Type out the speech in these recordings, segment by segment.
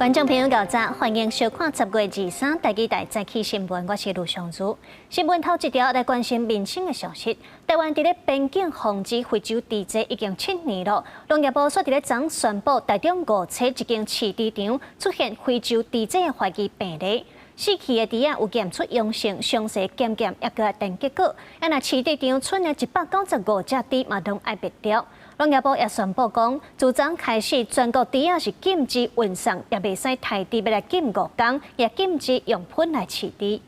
觀眾朋友早晨，歡迎收看10月23台語台早起新聞，我是盧尚如。新聞頭一條來關心民生的消息。台灣佇咧邊境防止非洲豬瘟已經7年了，農業部煞佇咧昨宣布，台中五車一間飼豬場出現非洲豬瘟的懷疑病例，死去的豬仔有檢出陽性，詳細檢驗猶閣愛等結果。啊，若飼豬場賰的195隻豬嘛，攏愛滅掉。農業部也宣布講，自昨開始，全國豬仔是禁止運送，也袂使刣豬，欲來禁5工，也禁止用噴來飼豬。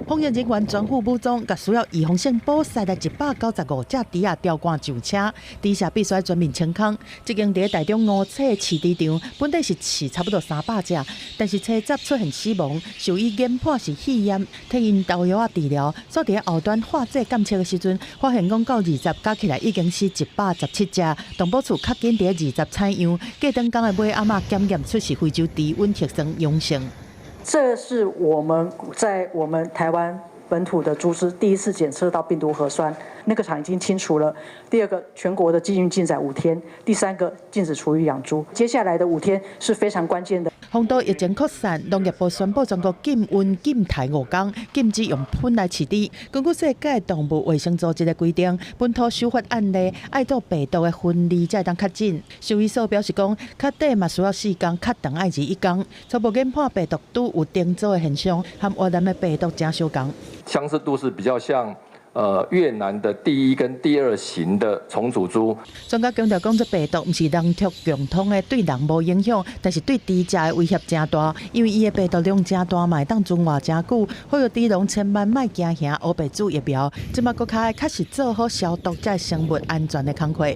防疫人員全副武裝，共需要預防性捕殺的195隻豬仔吊掛上車，豬舍必須全面清空。這間佇台中五車飼豬場，本底是飼差不多300隻，但是初十出現死亡，獸醫研判是肺炎，替𪜶投藥仔治療。煞佇後端化驗檢測的時陣，發現講到20加起來已經死117隻。動保處較緊佇20採樣，過轉工的尾暗仔檢驗出是非洲豬瘟核酸陽性。這是我們在我們台灣本土的豬隻第一次檢測到病毒核酸，那個場已經清除了。第二個，全國的禁運禁宰5天；第三個，禁止廚餘養豬。接下來的五天是非常關鍵的。防堵疫情擴散，農業部宣布全國禁運禁刣5工，禁止用噴來飼豬。根據世界動物衛生組織的規定，本土首發案例愛做病毒的分離才會當確診。獸醫所表示講，確診嘛需要4工，較長愛21工。初步研判病毒拄有重組的現象，和越南的病毒誠相仝。相似度是比較像越南的第一跟第二型的重組株。專家強調講，這病毒毋是人畜共通的，對人無影響，但是對豬隻的威脅誠大，因為伊的病毒量誠大，嘛會當存活誠久。呼籲豬農千萬莫驚嚇，烏白注疫苗，這馬閣較愛確實做好消毒，才生物安全的工課。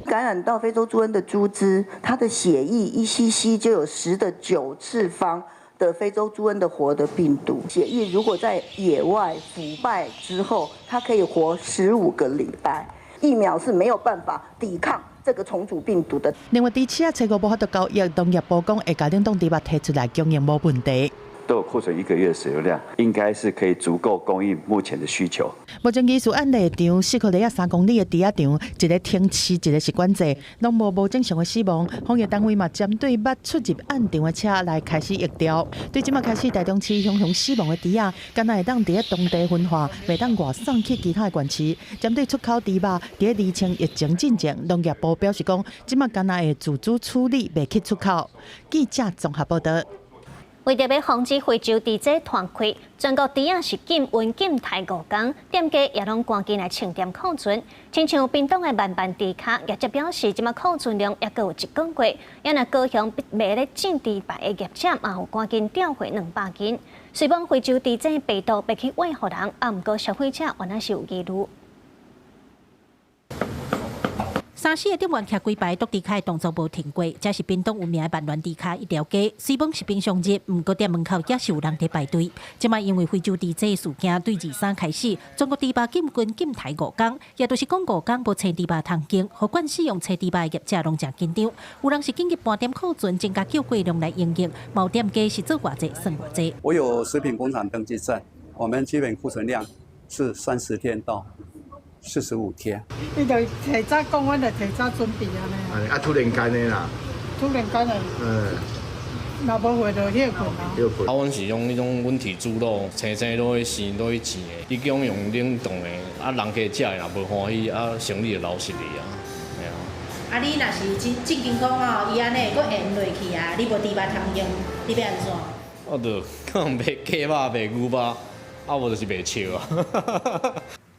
感染到非洲豬瘟的豬隻，它的血液1 cc 就有10的9次方的非洲豬瘟的活的病毒。血液如果在野外腐敗之後，它可以活15個禮拜。疫苗是沒有辦法抵抗這個重組病毒的。另外，豬市仔初五無法度交易，農業部講會共冷凍豬肉提出來供應無問題。都有庫存一個月的使用量，應該是可以足夠供應目前的需求。目前疑似案例場四箍犁仔3公里的豬仔場，一个停飼，一个是管制，攏無無正常的死亡。防疫單位嘛，針對捌出入案場的車來開始疫調。對這馬開始，台中市雄雄死亡的豬仔，敢若會當佇咧當地分化，袂當外送去其他的縣市。針對出口豬肉，佇咧釐清疫情進前，農業部表示講，這馬敢若會自主處理，袂去出口。記者綜合報道。為著欲防止非洲豬瘟傳開，全國豬仔是禁運禁刣5工，店家也攏趕緊來清點庫存。親像屏東的萬巒豬跤，業者表示，這馬庫存量猶閣有一個月。也若高雄賣咧煎豬排的業者，嘛有趕緊調貨200斤。雖講非洲豬瘟病毒袂去餵予人，啊，毋過消費者原來是有疑慮。三四个店員徛規排剁豬跤的動作無停過，這是屏東有名的萬巒豬跤一條街。雖講是平常日，毋過店門口也是有人佇排隊。這馬因為非洲豬瘟事件，對23開始，全國豬肉禁運禁刣五工，也就是講五工無青豬肉通經，予慣使用青豬肉的業者攏誠緊張。有人是緊急盤點庫存，增加叫貨量來應應，嘛有店家是做偌濟算偌濟。我有食品工廠登記證，我們基本庫存量是30天到45天。伊就提早講，阮就提早準備按呢。啊，突然間的啦。突然間的。若無貨就歇睏啊。歇睏。啊，阮是用彼種溫體豬肉，青青落去生落去煎的。你講用冷凍的，啊，人家食的若無歡喜，啊，生意就流失去啊。嘿啊。啊，你若是真正經講哦，伊按呢閣延落去啊，你無豬肉通用，你欲按怎？我就可能賣雞肉、賣牛肉，啊無就是賣笑啊。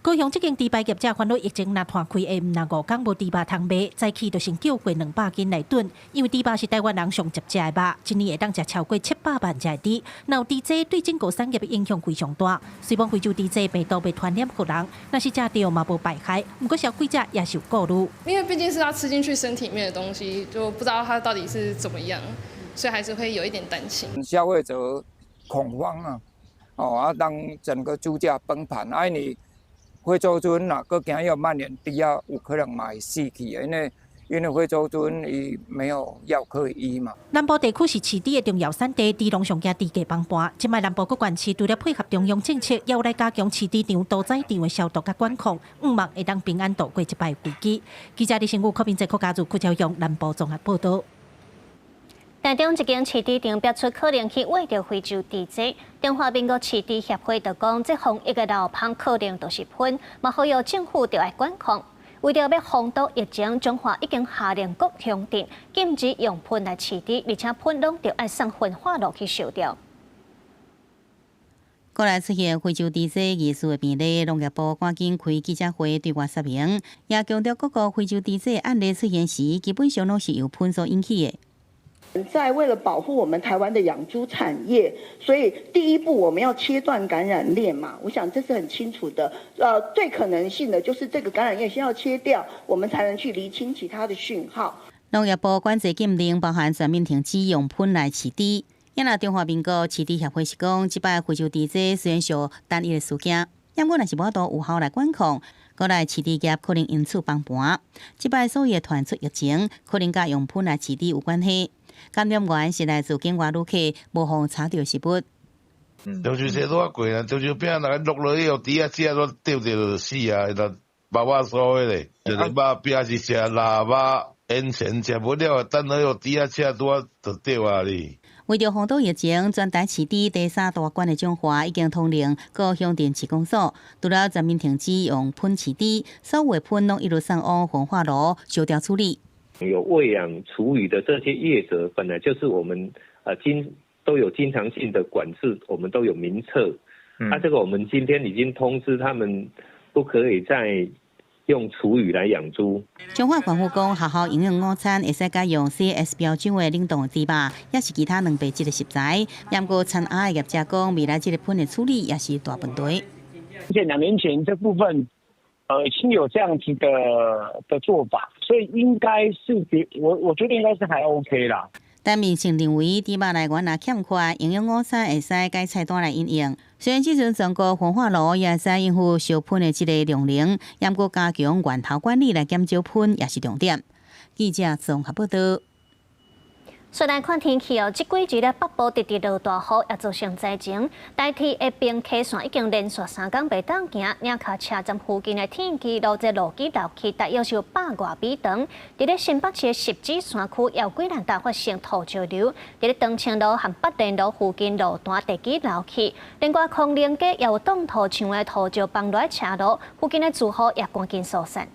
高雄這間豬排業者煩惱疫情若傳開，會毋但5工無豬肉通賣，早起就先叫貨200斤來囤，因為豬肉是台灣人上捷食的肉，一年會當食超過700萬隻豬。若有豬瘟對整個產業的影響非常大。雖講非洲豬瘟病毒袂傳染予人，若是食著嘛無排害，毋過消費者也是有顧慮。因為畢竟是要吃進去身體裡面的東西，就不知道它到底是怎麼樣，所以還是會有一點擔心。消費者恐慌啊，哦啊，當整個豬價崩盤，啊你。非洲豬瘟若閣驚要蔓延，豬仔有可能嘛會死去，因為非洲豬瘟伊沒有藥可以醫嘛。南部地區是飼豬的重要產地，豬農上驚豬價崩盤。這擺南部各縣市除了配合中央政策，也有來加強飼豬場、屠宰場的消毒佮管控，向望會當平安度過這擺危機。記者李新武、柯明哲、柯家祖、柯朝陽南部綜合報道。台中一間飼豬場爆出可能去餵著非洲豬瘟，中華民國飼豬協會就講，這防疫的漏縫可能就是噴，嘛呼籲政府著愛管控。為著欲防堵疫情，彰化已經下令各鄉鎮禁止用噴來飼豬，而且噴攏著愛送焚化爐去燒掉。國內出現非洲豬瘟疑似的病例，農業部趕緊開記者會對外說明，也強調各國非洲豬瘟案例出現時，基本上攏是由噴所引起的。在為了保護我們台灣的養豬產業，所以第一步我們要切斷感染鏈嘛。我想這是很清楚的。最可能性的就是這個感染鏈先要切掉，我們才能去釐清其他的訊號。農業部管制禁令包含全面停止用噴來飼豬。也若中華民國飼豬協會是講，這擺非洲豬瘟雖然屬單一的事件，毋過若是無法度有效來管控，閣來飼豬業可能因此崩盤。這擺所謂的傳出疫情，可能佮用噴來飼豬有關係。感染源是來自境外旅客，無予查著食物。潮州踅拄仔過啦，潮州餅若落落去，予豬仔食都著著就死啊！那肉肉酥的咧，就是肉餅是食臘肉，煙腸食不了，等落予豬仔食拄仔就著啊哩。為著防堵疫情，全台飼豬第三大縣的彰化已經通令各鄉鎮市公所，除了全面停止用噴飼豬，所有的噴攏一律送往焚化爐燒掉處理。有餵養廚餘的這些業者，本來就是我們經都有經常性的管制，我們都有名冊。啊，這個我們今天已經通知他們，不可以再用廚餘來養豬。彰化縣府講，學校營養午餐會使改用 CS 標準的冷凍豬肉，抑是其他蛋白質的食材。毋過田鴨的業者講，未來這个噴的處理也是大問題。而且2年前這部分，已經有這樣子的做法，所以應該是比我覺得應該是還 OK 啦。但民生認為，豬肉來源若欠缺，營養午餐會使改菜單來應用。雖然這陣全國焚化爐也會使應付燒噴的這个量能，毋過加強源頭管理來減少噴也是重點。記者綜合報道。紲來看天氣哦，這幾日咧北部直直落大雨，也造成災情。台鐵的平溪線已經連續3工袂當行，嶺跤車站附近的鐵枝路這路基落去，大約是有100外米長。佇咧新北市的十指山區，也有幾萬搭發生土石流。佇咧長青路和北連路附近路段地基落去，另外空靈街也有擋土牆的土石崩落車路，附近的住戶也趕緊疏散。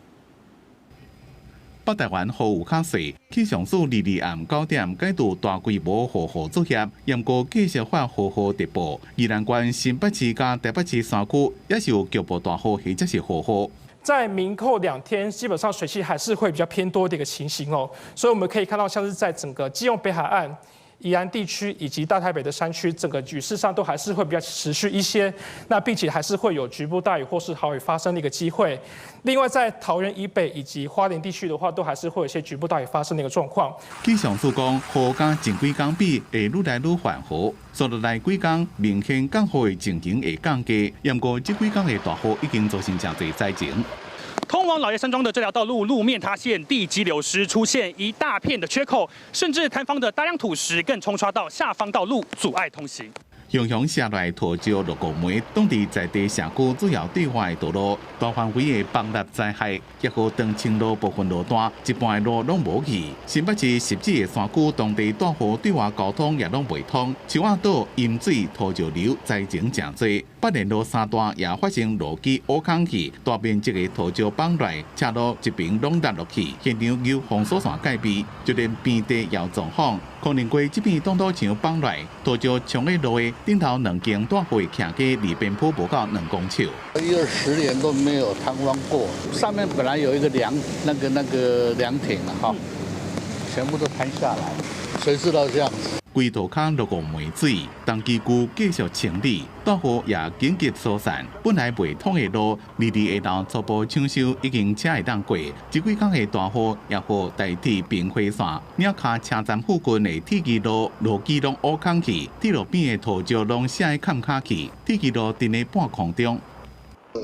北台灣雨有較細，氣象署22暗9點解除大規模雨雨作業，毋過繼續發雨雨特報。宜蘭縣新北市佮台北市山區也是有局部大雨或者是雨雨。在明後兩天，基本上水汽還是會比較偏多的一個情形哦，所以我們可以看到，像是在整個基隆北海岸、宜蘭地區以及大台北的山區，整個雨勢上都還是會比較持續一些。那並且還是會有局部大雨或是豪雨發生的一個機會。另外，在桃園以北以及花蓮地區的話，都還是會有一些局部大雨發生的一個狀況。氣象署講，雨佮前幾工比會愈來愈緩和，紲落來幾工明顯降雨的情形會降低。毋過這幾工的大雨已經造成誠濟災情。通往老爺山莊的這條道路路面塌陷，地基流失，出現一大片的缺口，甚至坍方的大量土石更沖刷到下方道路，阻礙通行。雄雄下來土石落五枚，當地在地社區主要對外道路大範圍的崩塌災害，抑予長青路部分路段一半的路攏無去。新北市十指的山區當地大雨對外交通也攏袂通，樹仔倒淹水土石流災情誠濟。北連路三段也發生路基挖空去，大面積的土石崩來，車路一邊攏塌落去，現場有封鎖線戒備，就連邊地也有狀況，可能過這片擋土牆崩來，土石衝在路的頂頭兩間大戶徛家離邊坡無夠2公尺。一二十年都沒有坍方過，上面本來有一個涼，那個涼亭啊，哈，全部都坍下來，誰知道這樣子？規塗跤落五枚水，東基區繼續清理，大雨也緊急疏散。本來袂通的路，22下晝初步搶修已經車會當過。這幾工的大雨也予台鐵平溪線、嶺跤車站附近的鐵枝路路基攏挖空去，鐵路邊的土石攏卸崁跤去，鐵枝路佇咧半空中。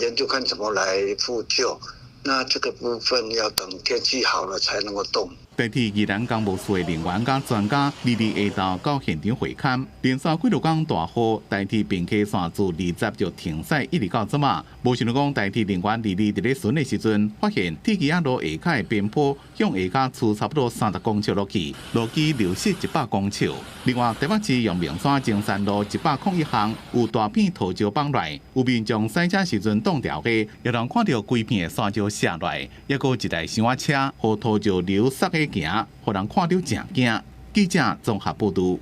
研究看怎麼來復舊，那這個部分要等天氣好了才能夠動。台鐵宜蘭工務處的人員佮專家，22下晝到現場會勘，連續幾落工大雨，台鐵平溪線自20就停駛，一直到這馬。無想到講台鐵人員22佇咧巡的時陣，發現鐵枝仔路下跤的邊坡向下跤出差不多30公尺落去，路基流失100公尺。另外，台北市陽明山中山路101巷有大片土石崩落來，有民眾駛車時陣擋牢的，予人看著規片的沙石瀉落來，抑閣有一台小車予土石流塞咧行，予人看著誠驚。記者綜合報導。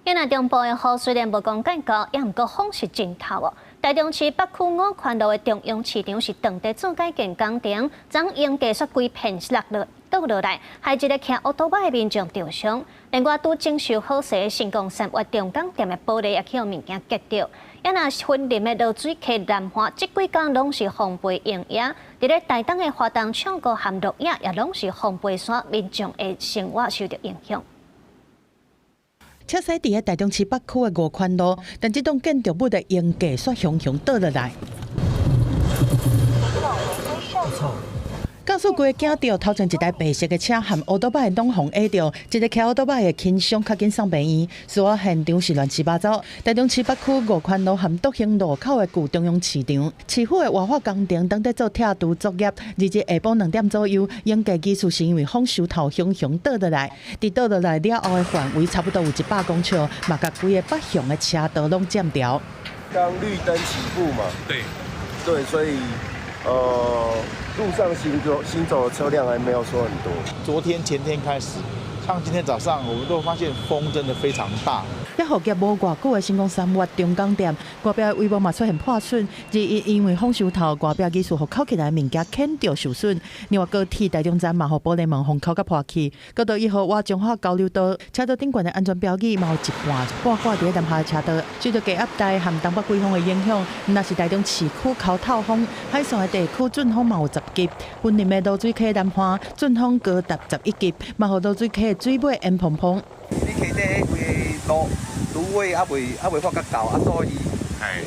今日中部的雨雖然無講見夠，也毋過風是真透哦。台中市北區五權路的中央市場是當地做改建工程，將鷹架雪規片落落倒落來，害一个騎烏托邦的民眾著傷。另外，拄整修好勢的新光三越中港店的玻璃也去予物件擊著。也若是雲林的濁水溪南岸，這幾工攏是風飛鷹野。佇咧台東的花東唱歌和鹿野也攏是風飛沙，民眾的生活受著影響。車駛佇咧台中市北區的五權路，但這棟建築物的鷹架煞雄雄倒落來。駕駛規個驚著，頭前一台白色的車和烏托邦攏予壓著，一个騎烏托邦的輕傷，較緊送病院。事發現場是亂七八糟。台中市北區五權路和篤興路口的舊中央市場，市府的活化工程當咧做拆除作業，2日下晡2點左右，鷹架技術是因為風受頭雄雄倒落來，佇倒落來了後的範圍差不多有100公尺，嘛共規个北向的車道攏佔牢。剛綠燈起步嘛，對，對，所以，路上行走的車輛還沒有說很多。昨天前天開始，像今天早上，我們都發現風真的非常大。才復業無偌久的新光三越中港店，外壁帷幕嘛出現破損，21因為風受頭，外壁技術予扣起來物件牽著受損。另外高鐵台中站嘛，予玻璃門予敲甲破去。國道1號倚彰化交流道，車道頂懸的安全標語嘛有一半半掛佇咧南下車道。受著低壓帶和東北季風的影響，毋但是台中市區口透風，海線的地區陣風嘛有10級。雲林的濁水溪南岸陣風高達11級，嘛予濁水溪的水尾淹蓬蓬。你溪底彼規个路蘆葦猶未發較厚，啊，所以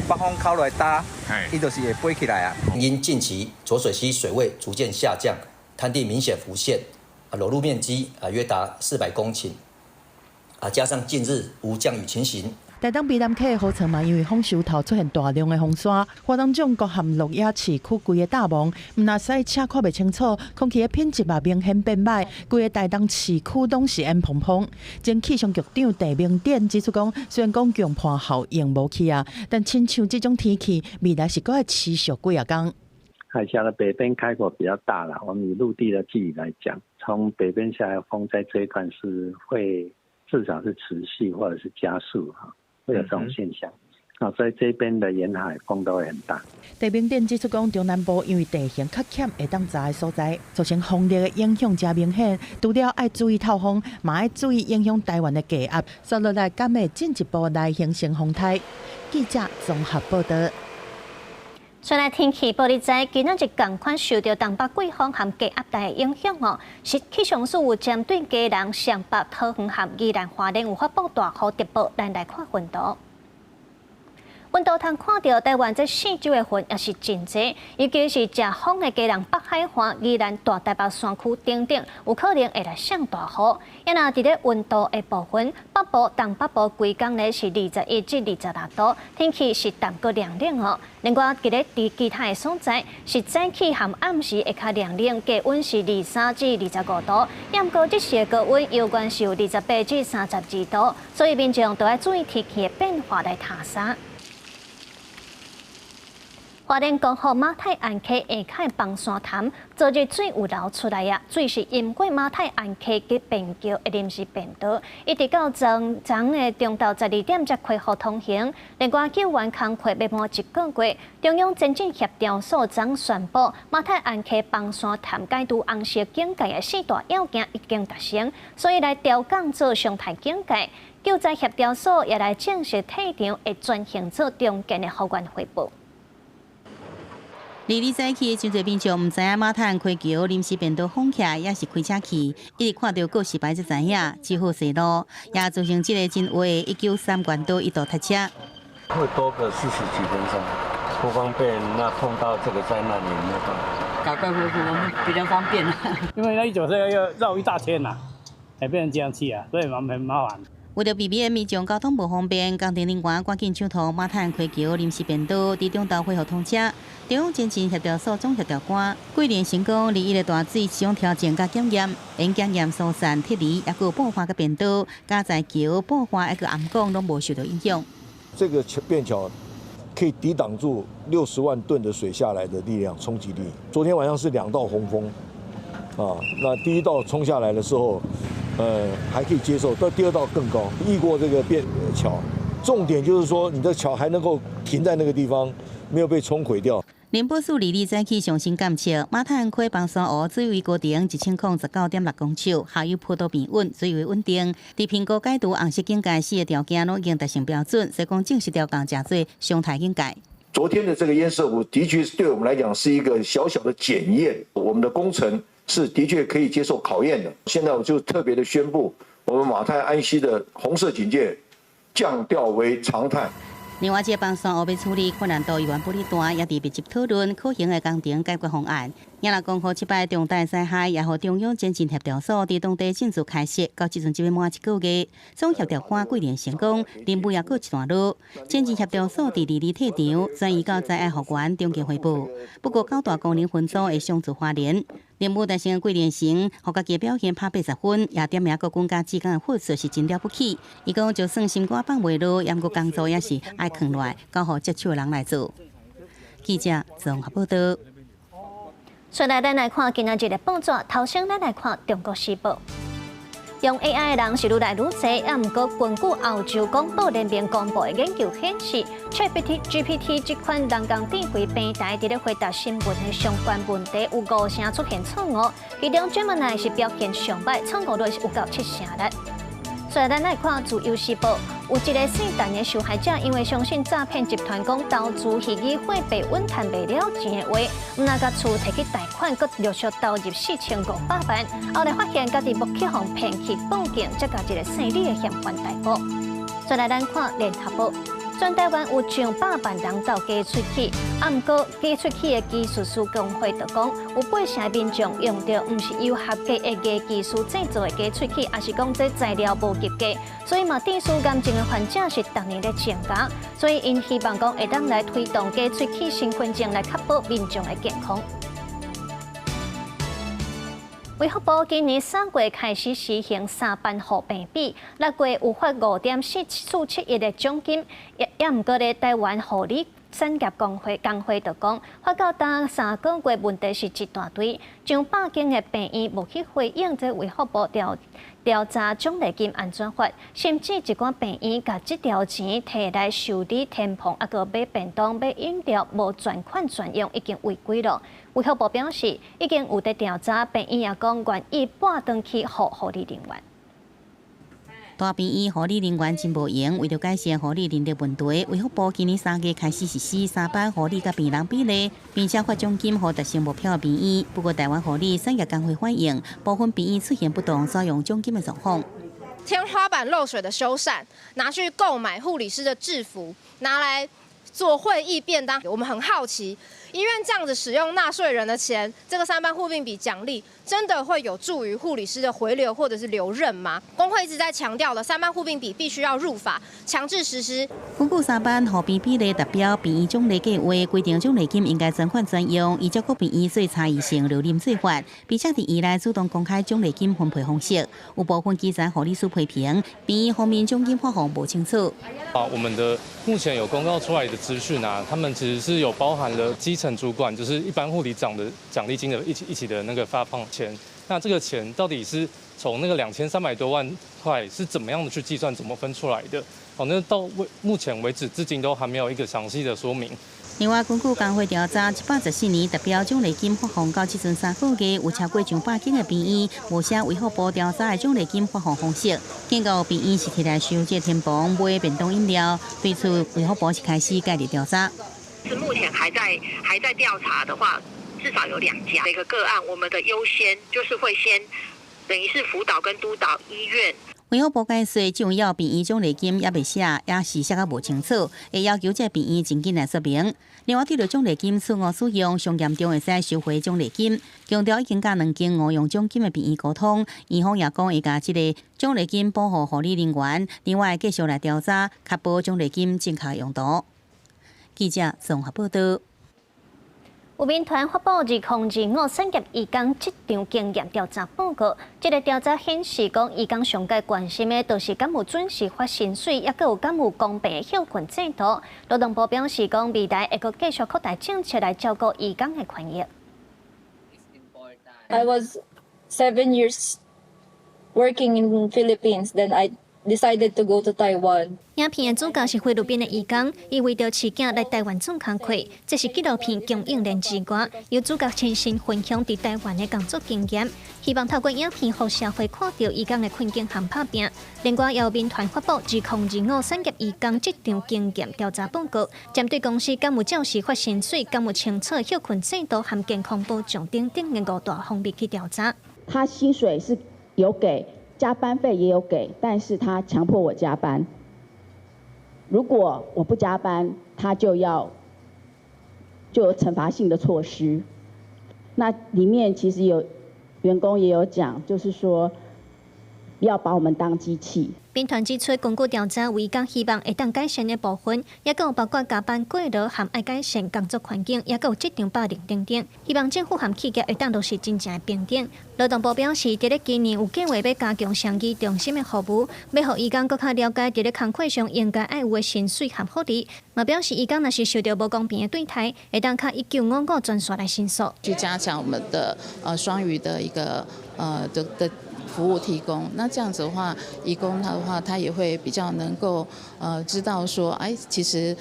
北風口來打，伊就是會飛起來啊。因近期濁水溪水位逐漸下降，灘地明顯浮現，啊，裸露面積啊約達400公頃，啊，加上近日無降雨情形。台東卑南溪的河床嘛，因為風受頭出現大量的風沙，花東縱谷和鹿野市區規个大網，毋但駛車看袂清楚，空氣的品質嘛明顯變䆀，規个台東市區攏是煙蓬蓬。前氣象局長鄭明典指出講，雖然講強迫效應無去啊，但親像這種天氣，未來是閣會持續幾仔工。海峽的北邊開口比較大啦，我們以陸地的距離來講，從北邊下來風在這一段是會至少是持續或者是加速哈。會有這種現象，啊，所以這邊的沿海風都會很大。鄭明典指出講，中南部因為地形較險，會當閘的所在，造成風力的影響誠明顯。除了愛注意透風，嘛愛注意影響台灣的低壓，煞落來敢會進一步來形成風颱。記者綜合報導。出來天氣報你知，今仔日仝款受著東北季風和低壓帶的影響哦。是氣象署有針對基隆、雙北、桃園和宜蘭花蓮有發布大雨特報，咱來看雲圖。雲圖通看著台灣這四周的雲也是真濟，尤其是食風的基隆北海岸、宜蘭大台北山區等等，有可能會來降大雨。也若佇咧溫度的部分，北部、東北部規工咧是21至26度，天氣是淡閣涼冷哦。另外，佇咧佇其他的所在，是早起和暗時會較涼冷，低溫是23至25度。也毋過這時的高溫猶原是有28至32度，所以民眾都愛注意天氣的變化來疊衫。花蓮光復馬太鞍溪下跤崩山潭，昨日水有流出來啊！水是淹過馬太鞍溪及便橋的臨時便道，一直到昨昨的中晝12點才恢復通行。另外救援工課欲滿一個月，中央前進協調所昨宣布，馬太鞍溪崩山潭解除紅色警戒的四大要件已經達成，所以來調降做常態警戒。救災協調所也來正式退場，會轉型做重建的復原匯報。二日早起，真濟民眾毋知影馬太鞍溪橋臨時便道封起來，抑是開車去，一直看著告示牌才知影，只好踅路，也造成這个真歪的一九三冠道一度塞車。會多個40幾分鐘，不方便。那碰到這個災難也沒辦法。趕快恢復，我們比較方便。因為那一走這要繞一大圈呐，才變成這樣去啊，所以蠻很麻煩。為著避免民眾交通無方便，工程人員趕緊搶通馬太鞍溪橋臨時便道，佇中晝恢復通車。中央前進協調所總協調官桂連成講，二一的大水是種挑戰佮檢驗，因檢驗疏散撤離，抑閣有布花佮便道，加在橋布花抑閣頷港攏無受到影響。這個橋便橋可以抵擋住60萬噸的水下來的力量衝擊力。昨天晚上是兩道洪峰，啊，那第一道衝下來的時候，還可以接受，到第二道更高，越過這個便橋。重點就是說，你的橋還能夠停在那個地方，沒有被沖毀掉。林寶樹禮早起上新監測，馬太鞍溪枋山湖水位高程1019.6公尺，下游坡度平穩，水位穩定。佇評估解除紅色警戒四个條件攏已經達成標準，所以講正式調降誠做常態警戒。昨天的這個堰塞湖的確對我們來講是一個小小的檢驗，我們的工程是的確可以接受考驗的。現在我就特別的宣布，我們馬太鞍溪的紅色警戒降調為常態。另外，這個枋山湖欲處理困難度猶原不哩大，也佇密集討論可行的工程解決方案。也若講予這擺重大災害，也予中央前進協調所佇當地進駐開設，到這陣這欲滿一個月。總協調官桂連成講，任務猶閣一段路。前進協調所佇二二退場，轉移到災害復原中間匯報。不過，九大功能分組會相助花蓮。任務達成桂連成，予家己表現拍80分，也點名國軍佮志工的付出是真了不起。伊講，就算心肝放袂落，毋過工作也是愛囥落來，交予接手的人來做。記者綜合報道。再來，咱來看今仔日的報紙，頭先咱來看《中國時報》。用 AI 的人是愈來愈濟，啊，毋過根據歐洲廣播聯盟公布的研究顯示，ChatGPT 這款人工智慧平台佇咧回答新聞的相關問題，有五成出現錯誤，其中 Gemini 是表現上䆀，錯誤率是有夠七成啦。所以咱來看《自由時報》，有一个姓陳的受害者，因為相信詐騙集團講投資虛擬貨幣穩賺袂了錢的話，毋但共厝提去貸款，閣陸續投入4500萬，後來發現家己無去予騙去報警，才共一个姓李的嫌犯逮捕。再來咱看《聯合報》。全台灣有上百萬人鬥假喙齒，啊，毋過假喙齒的技術師公會就講，有八成民眾用著毋是由合格的牙技師製造的假喙齒，抑是講這材料無及格，所以嘛，致使癌症的患者是逐年咧增加，所以𪜶希望講會當來推動假喙齒身份證來確保民眾的健康。衛福部今年3月開始實行三班護病比，6月有發5.447億的獎金，也毋過咧，台灣護理產業工會就講，發到今3個月問題是一大堆，上百間的病院無去回應這衛福部調查獎勵金按怎發，甚至一寡病院共這條錢提來修理天棚，抑閣買便當、買飲料，無專款專用，已經違規了。衛福部表示，已經有佇調查，病院也講願意撥轉去予護理人員。大病院護理人員真無閒，為著改善護理人力問題，衛福部今年3月開始實施三班護理佮病人比例，並且發獎金予達成目標的病院。不過，台灣護理產業工會反映，部分病院出現不當使用獎金的狀況。天花板漏水的修繕，拿去購買護理師的制服，拿來做會議便當。我們很好奇，醫院這樣子使用納稅人的錢，這個三班護病比獎勵，真的會有助於護理師的回流或者是留任嗎？工會一直在強調的三班護病比必須要入法，強制實施。根據三班護病比例達標，病院獎勵計劃規定獎勵金應該專款專用，依照各病院做差異性留任做法，並且佇院內主動公開獎勵金分配方式。有部分基層護理師批評，病院方面獎金發放無清楚。啊，我們的目前有公告出來的資訊啊，他們其實是有包含了基層主管，就是一般護理長的獎勵金的一起的那個發放錢。那這個錢到底是從那個2300多萬塊是怎麼樣的去計算，怎麼分出來的？哦，那到目前為止，至今都還沒有一個詳細的說明。另外，根據工會調查，114年達標獎勵金發放到這陣3個月，有超過上百間的病院無寫衛福部調查的獎勵金發放方式。見到病院是提來收這天棚買便當飲料，對此衛福部是開始介入調查。是目前還在調查的話，至少有2家。每個個案，我們的優先就是會先等於是輔導跟督導醫院。衛衛福部解說，這份藥病院獎勵金猶未寫，也是寫甲無清楚，會要求這病院盡緊來說明。另外，對著獎勵金錯誤使用，上嚴重會使收回獎勵金。強調已經佮兩間誤用獎金的病院溝通，院方也講會共這個獎勵金補予護理人員，另外繼續來調查，確保獎勵金正確用途。記者綜合報道。有民團發布2025產業移工職場經驗調查報告，這个調查顯示講，移工上蓋關心的，就是敢有準時發薪水，抑閣有敢有公平的休睏制度。勞動部表示講，未來會閣繼續擴大政策來照顧移工的權益。 I was 7 years working in Philippines, then I decided to go to Taiwan. 影片的主角是菲律賓的移工，伊為著飼囝來台灣做工課。這是紀錄片供應鏈之外，由主角親身分享佇台灣的工作經驗，希望透過影片予社會看著移工的困境和拍拚。另外，由民團發布2025產業移工職場經驗調查報告，針對公司敢有照時發薪水、敢有清楚休睏制度和健康保障等等的五大方面去調查。他薪水是有給，加班費也有給，但是他強迫我加班。如果我不加班，他就要就有懲罰性的措施。那裡面其實有員工也有講，就是說要把我們當機器。民團指出，根據調查，移工希望會當改善的部分，抑閣有包括加班過勞和愛改善工作環境，抑閣有職場霸凌等等。希望政府和企業會當落實真正的平等。勞動部表示，佇咧今年有計劃欲加強雙語中心的服務，欲予移工閣較了解佇咧工課上應該愛有的薪水和福利。嘛表示，移工若是受著無公平的對待，會當敲1955專線來申訴。去加強我們的雙語的一個的服務提供，那這樣子的話，移工他的話，他也會比較能夠知道說，哎，其實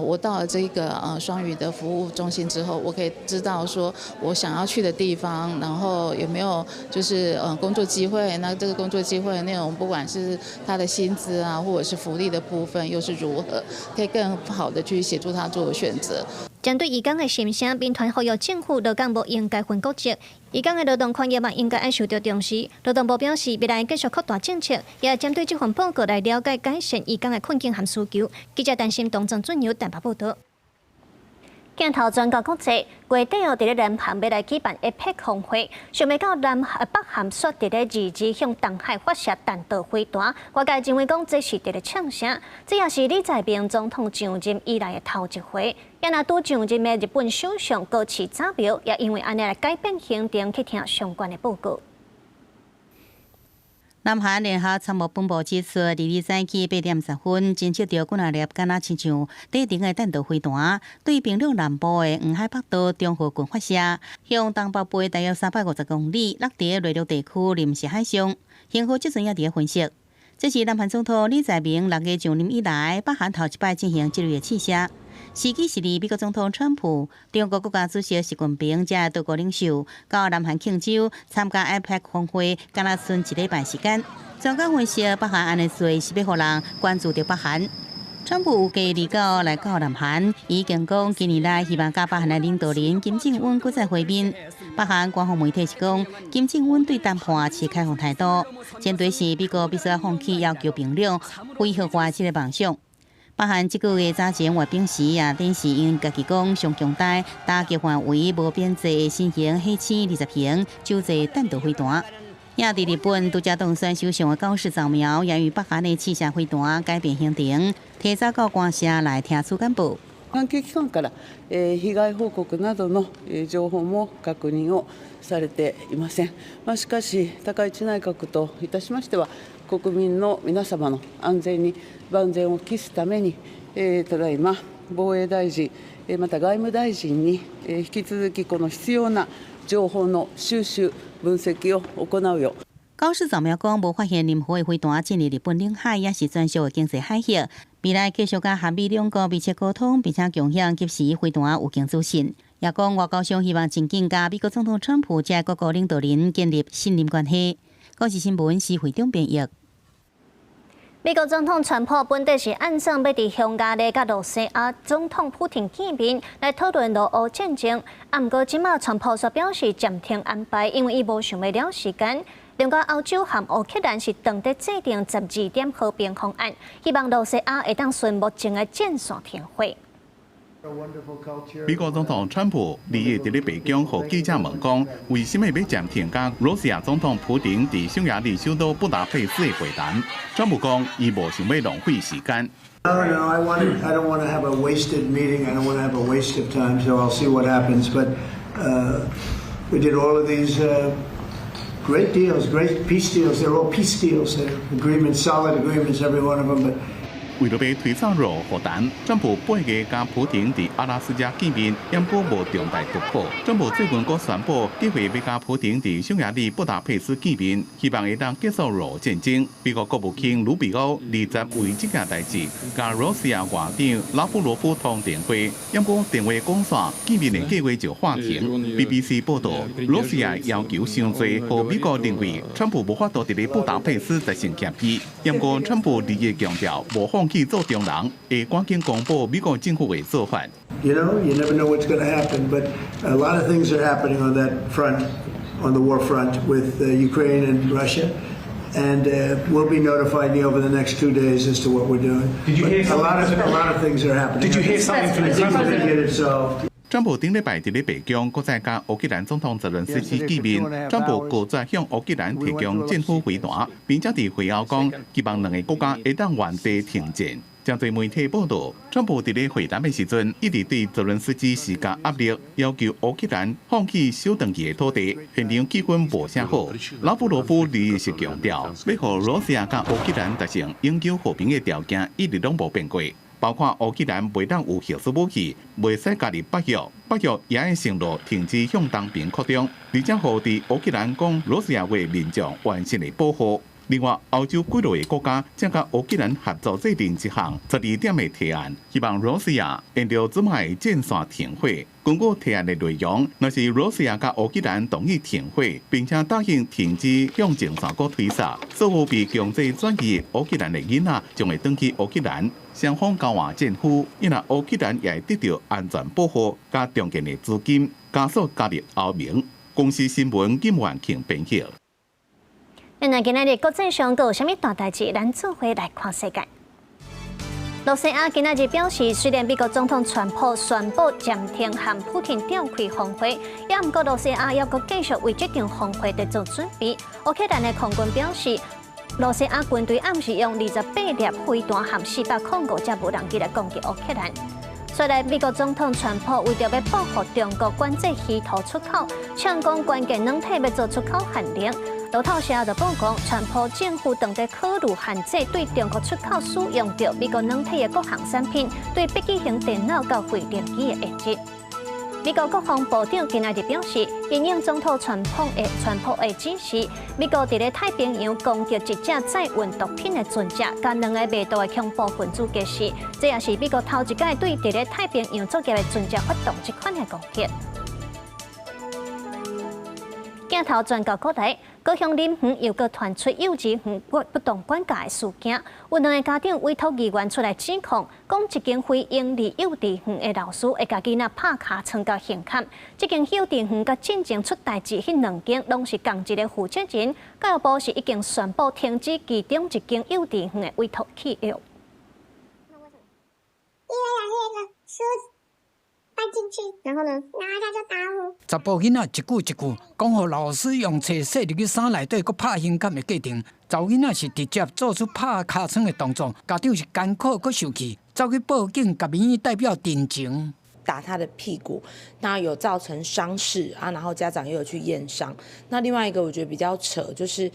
我到了這個雙語的服務中心之後，我可以知道說我想要去的地方，然後有沒有就是工作機會，那這個工作機會的內容，不管是他的薪資啊，或者是福利的部分，又是如何，可以更好的去協助他做選擇。針對移工的心聲，民團呼籲政府勞工無應該分國籍，移工的勞動權益嘛應該愛受著重視。勞動部表示，未來繼續擴大政策，也會針對這份報告來了解改善移工的困境和需求。記者陳心東鄭俊友台北報導。鏡頭轉到國際，月底哦，佇咧南韓欲來舉辦 APEC 峰會，想袂到南北韓煞佇咧二二向東海發射彈道飛彈，外界認為講這是佇咧嗆聲，這也是李在明總統上任以來的頭一回。也若拄上任的日本首相高市早苗，也因為按呢來改變行程去聽相關的報告。南韓聯合參謀本部指出，二二早起8點10分，偵測著幾若粒敢若親像短程的彈道飛彈，對平壤南部的黃海北道中和郡發射，向東北部大約350公里，落佇內陸地區臨時海上。型號這陣也佇咧分析。這是南韓總統李在明6月上任以來，北韓頭一擺進行這類的試射。時機是佇美國總統川普、中國國家主席習近平這多國領袖到南韓慶州參加 APEC 峰會，敢若賰一禮拜時間。專家分析，北韓按呢做是欲予人關注著北韓。川普預計29來到南韓，已經講今年來希望佮北韓的領導人金正恩閣再會面。北韓官方媒體是講，金正恩對談判持開放態度，前提是美國必須放棄要求平壤非核化這个夢想。北韓這個月早前閱兵時也展示𪜶家己講上強大、打擊範圍無邊際的新型火星20型洲際彈道飛彈。也佇日本拄才當選首相的高市早苗，也與北韓的試射飛彈改變行程，提早到官舍來聽取簡報。関係機関から被害報告などの情報も確認をされていません。まあ、しかし、高市内閣といたしましては、国民の皆様の安全に万全を期すために、ただいま防衛大臣、また外務大臣に引き続きこの必要な情報の収集、分析を行うよう。高市早苗講，無發現任何的飛彈進入日本領海，抑是專屬的經濟海域。未來繼續佮韓美兩國密切溝通，並且共享及時飛彈預警資訊。也講外交上希望盡緊佮美國總統川普這各國領導人建立信任關係。國視新聞施惠中編譯。美國總統川普本底是按算欲佇匈牙利佮羅西亞總統普廷見面來討論俄烏戰爭，啊，毋過這馬川普煞表示暫停安排，因為伊無想欲了時間。另外，歐洲和烏克蘭是當佇制定12點和平方案，希望羅西亞會當順目前的戰線停火。美國總統川普二日佇咧白宮予記者問講，為啥物欲暫停佮羅西亞總統普丁佇匈牙利首都布達佩斯的會談？川普講，伊無想欲浪費時間。 No, no, I don't want to have a wasted meeting. I don't want to have a waste of time. So I'll see what happens. But we did all of these great deals, great peace deals. They're all peace deals. They're agreements, solid agreements, every one of them. But 為著欲推走烏和談，川普8月佮普丁佇阿拉斯加見面，毋過無重大突破。川普最近閣宣布計劃欲佮普丁佇匈牙利布達佩斯見面，希望會當結束俄戰爭。美國國務卿魯比歐20為這件代誌，佮羅西亞外長拉夫羅夫通電話，毋過電話講煞見面的計劃就喊停。BBC 報道，羅西亞要求傷濟，予美國認為川普無法度佇咧布達佩斯達成協議。毋過川普二日強調，無放棄做中人，會趕緊公布美國政府的做法。 You never know what's going to happen, but a lot of things are happening on that front, on the war front with Ukraine and Russia. And we'll be notifying you over the next 2 days as to what we're doing. Did you hear But a lot of things are happening. Did you hear something from the I think we're president? going to get it solved. 川普頂禮拜佇咧白宮，閣再佮烏克蘭總統澤倫斯基見面。川普閣再向烏克蘭提供戰斧飛彈，並且佇會後講，希望兩个國家會當原地停戰。針對媒體報道，川普佇咧會談的時陣，一直對澤倫斯基施加壓力，要求烏克蘭放棄收轉去的土地。現場氣氛無啥好。拉夫羅夫二日是強調，欲予羅西亞佮烏克蘭達成永久和平的條件，一直攏無變過。包括烏克蘭袂當有核子武器，袂使加入北約，北約也愛承諾停止向東邊擴張，而且予佇烏克蘭講羅西亞話民眾完全的保護。另外，歐洲幾落個國家正佮烏克蘭合作制定一項12點的提案，希望羅西亞沿著這擺戰線停火。根據提案的內容，若是羅西亞佮烏克蘭同意停火，並且答應停止向前線閣推殺，所有被強制轉移烏克蘭的囡仔將會轉去烏克蘭，雙方交換戰俘，因為烏克蘭也會得到安全保護佮重建的資金，加速加入歐盟。公視新聞金萬慶編譯。那今仔日國際上閣有啥物大代誌？咱做伙來看世界。羅西亞今仔日表示，雖然美國總統川普宣布暫停和普丁召開峰會，也毋過羅西亞猶閣繼續為這場峰會佇做準備。烏克蘭的空軍表示，羅西亞軍隊暗時用28粒飛彈和405隻無人機來攻擊烏克蘭。所以，美國總統川普為著欲報復中國管制稀土出口，嗆講關鍵軟體欲做出口限令。路透社就報講，川普政府正佇考慮限制對中國出口使用著美國軟體的各項產品，對筆記型電腦到混電機的限制。美國國防部長今仔日表示，因應總統川普的指示，美國佇咧太平洋攻擊一隻載運毒品的船隻，佮兩个賣毒的恐怖分子結死，這也是美國頭一擺對佇咧太平洋作業的船隻發動這款的攻擊。鏡頭轉到國內，高雄林園又閣傳出幼稚園不當管教的事件，有兩个家長委託議員出來指控，講一間非營利幼稚園的老師會共囡仔拍尻川佮胸坎。這間幼稚園佮進前出代誌彼兩間攏是仝一个負責人，教育部是已經宣布停止其中一間幼稚園的委託契約。因為老師那個書翻進去，然後呢，然後他就打我。查埔囡仔一句一句講，予老師用冊塞入去衫內底，閣拍胸坎的過程，查某囡仔是直接做出拍尻川的動作，家長是艱苦閣受氣，走去報警，共民意代表陳情。打他的屁股，那有造成傷勢啊，然後家長又有去驗傷。那另外一個我覺得比較扯，就是，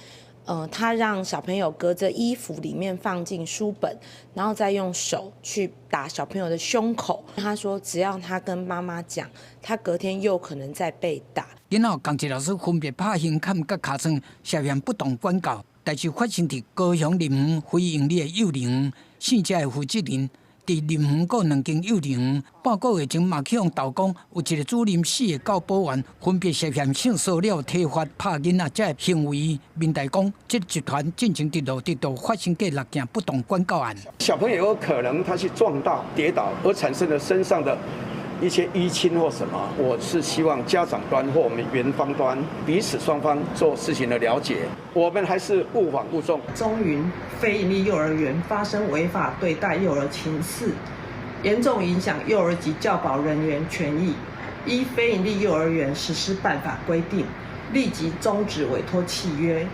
他讓小朋友隔着衣服裡面放進書本，然後再用手去打小朋友的胸口。他說，只要他跟媽媽講，他隔天又可能再被打。囡仔仝一老師分別拍胸坎佮尻川，涉嫌不當管教。代誌發生佇高雄林園非營利的幼兒園，姓謝的負責人。佇林園閣兩間幼兒園，半個月前嘛去予投講，有一个主任、四个教保員分別涉嫌性騷擾、體罰、拍囡仔這个行為。民代講，這個集團進前佇蘆竹都發生過六件不當管教案。小朋友有可能他去撞到、跌倒而產生了身上的一些淤青或什麼，我是希望家長端或我們園方端彼此雙方做事情的了解，我們還是勿枉勿縱。中雲非營利幼兒園發生違法對待幼兒情事，嚴重影響幼兒及教保人員權益，依非營利幼兒園實施辦法規定，立即終止委託契約。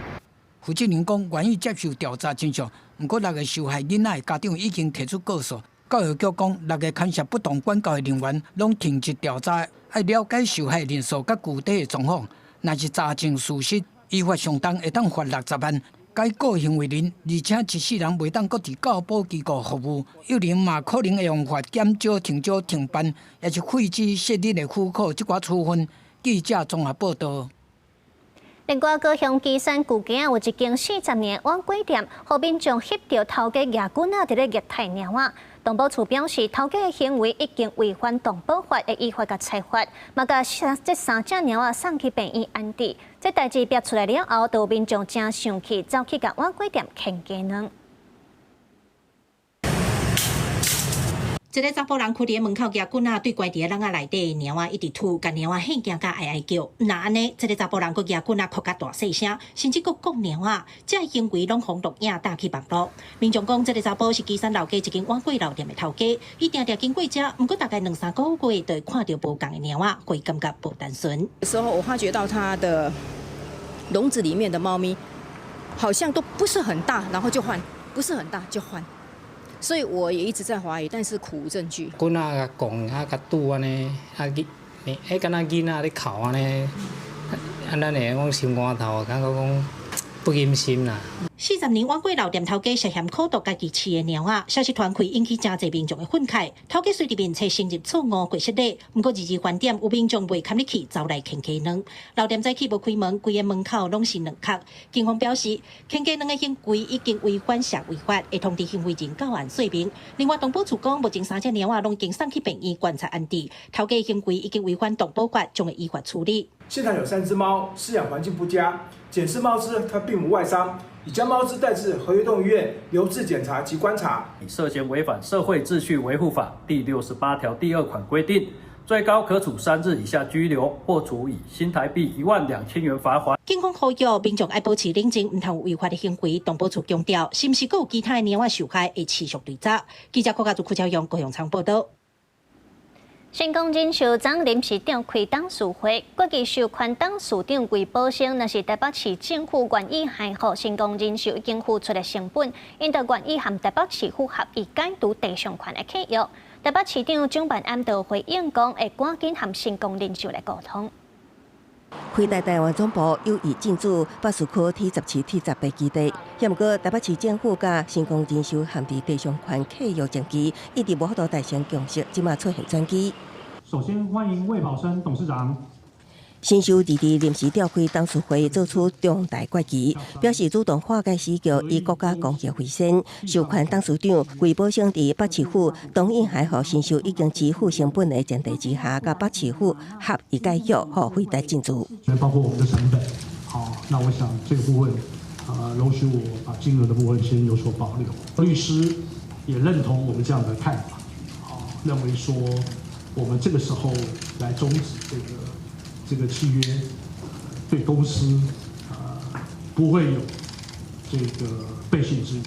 負責人講，願意接受調查真相，毋過六个受害囡仔的家長已經提出告訴。教育局講，六个牽涉不當管教的人員攏停職調查，愛了解受害人數佮具體的狀況。若是查證屬實，依法上重會當罰60萬，解雇行為人，而且一世人袂當閣佇教保機構服務。幼兒園嘛可能會用罰減招、停招、停辦，抑是廢止設立的許可這寡處分。記者綜合報道。另外，高雄旗山舊街有一間40年碗粿店，予民眾翕著頭家攑棍仔佇咧虐待貓仔。動保處表示，頭家的行為已經違反動保法，會依法共裁罰，嘛共這三隻貓仔送去病院安置。這代誌爆出來了後，就有民眾誠生氣，走去共碗粿店牽雞卵。一个查埔人踞佇門口舉棍仔，對關佇籠仔內底的貓仔一直吐，共貓仔嚇驚甲哀哀叫。毋若按呢，這个查埔人閣舉棍仔哭甲大細聲，甚至閣摃貓仔，這行為攏予錄影貼去網路。民眾講，這个查埔是旗山老街一間碗粿老店的頭家，伊定定經過遮，毋過大概兩三個月就會看著無仝的貓仔，會感覺無單純。時候我發覺到他的籠子裡面的貓咪好像都不是很大，然後就換，不是很大就換。所以我也一直在懷疑，但是苦無證據。棍仔共摃啊，共拄按呢，啊囡，彼敢若囡仔咧哭按呢，啊咱會講心肝頭，感覺講不甘心啦。40年碗粿老店頭家涉嫌苦毒家己飼的貓仔，消息傳開引起誠濟民眾的憤慨。頭家隨佇面冊承認錯誤過失禮，毋過二二翻點有民眾袂堪入去，走來牽雞卵。老店早起無開門，規个門口攏是卵殼。警方表示，牽雞卵的行為已經違反社會法，會通知行為人到案說明。另外，動保處講，目前三隻貓仔攏已經送去病院觀察安置。頭家行為已經違反動保法，將會依法處理。現場有三隻貓，飼養環境不佳，檢視貓隻它並無外傷。已將貓隻帶至和悅動物醫院留置檢查及觀察。涉嫌違反社會秩序維護法第68條第2款規定，最高可處3日以下拘留，或處以新台幣12000元罰鍰。警方呼籲民眾愛保持冷靜，毋通有違法的行為。動保處強調，是毋是閣有其他的貓仔受害，會持續追查。記者郭家祖、柯超勇、高雄倉報道。成功人壽昨臨時召開董事會，決議授權董事長魏寶生，若是台北市政府願意還予成功人壽已經付出的成本，𪜶就願意和台北市府合意解除地上權的契約。台北市長蔣萬安就回應講，會趕緊和成功人壽來溝通。輝達台灣總部有意進駐北市區 T17、T18基地，毋過台北市政府佮成功人壽陷佇地上權契約爭議，一直無法度達成共識，這馬出現轉機。首先歡迎魏寶生董事長。新壽弟弟臨時召開董事會，做出重大決議，表示主動化解死局，以國家公益為先，授權董事長魏寶生佇北市府同意還予新壽已經支付成本的前提之下，佮北市府合意解約，予輝達進駐。包括我們的成本，好，那我想這個部分，容許我把金額的部分先有所保留。律師也認同我們這樣的看法，好，認為說我們這個時候來終止這個契約，對公司不會有這個背信之虞。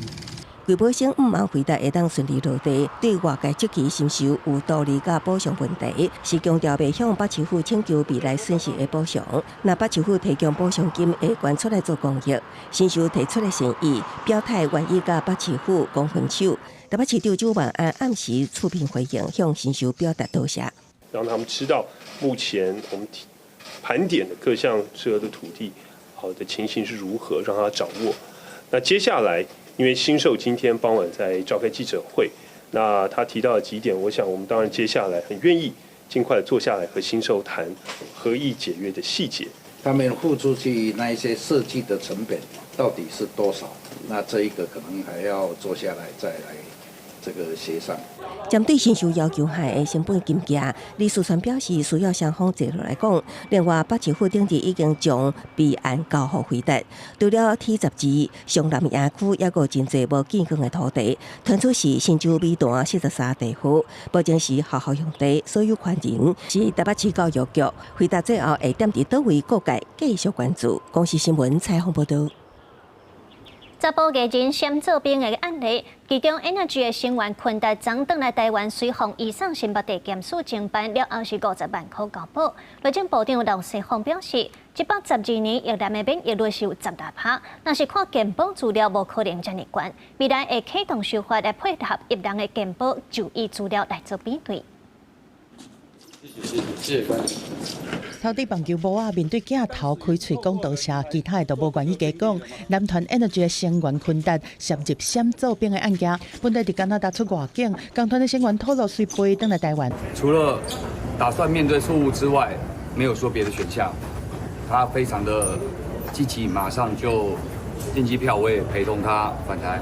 魏寶生毋茫輝達會當順利落地，對外界質疑是毋是有道理佮補償問題，是強調袂向北市府請求未來損失的補償。若北市府提供補償金，會捐出來做公益。新壽提出的善意，表態願意佮北市府講分手。台北市長蔣萬安暗時出面回應，向新壽表達多謝，讓他們知道目前我們盤點的各項適合的土地，好的情形是如何，讓他掌握。那接下來，因為新壽今天傍晚在召開記者會，那他提到了幾點，我想我們當然接下來很願意盡快坐下來和新壽談合意解約的細節。他們付出去那一些設計的成本到底是多少？那這一個可能還要坐下來再來這個協商。針對申訴要求下的成本金額，李樹川表示需要雙方坐落來講。另外，北市府頂日已經將備案交予輝達。除了 T 十二、雙南野區，抑閣真濟無建耕的土地，團出是新洲美潭43地號，目前是學校用地，所有權人是台北市教育局。輝達最後會踮佇佗位各界繼續關注。公視新聞採訪報導。查埔藝人閃做兵的案例，其中 Energy 的成員坤達昨轉來台灣，隨予移送新北地檢署偵辦了後是50萬箍交保。內政部長劉世鋒表示，112年役男的免疫率是有16%，若是看健保資料無可能遮爾懸，未來會啟動修法來配合役人的健保就醫資料來做比對。謝謝，謝謝關注。頭佇棒球帽仔，面對鏡頭開喙講多謝，其他的都無願意加講。男團 Energy 的成員坤達涉入閃做兵的案件，本來佇加拿大出外景，共團的成員透露隨飛轉來台灣。除了打算面對錯誤之外，沒有說別的選項。他非常的積極，馬上就訂機票，我也陪同他返台。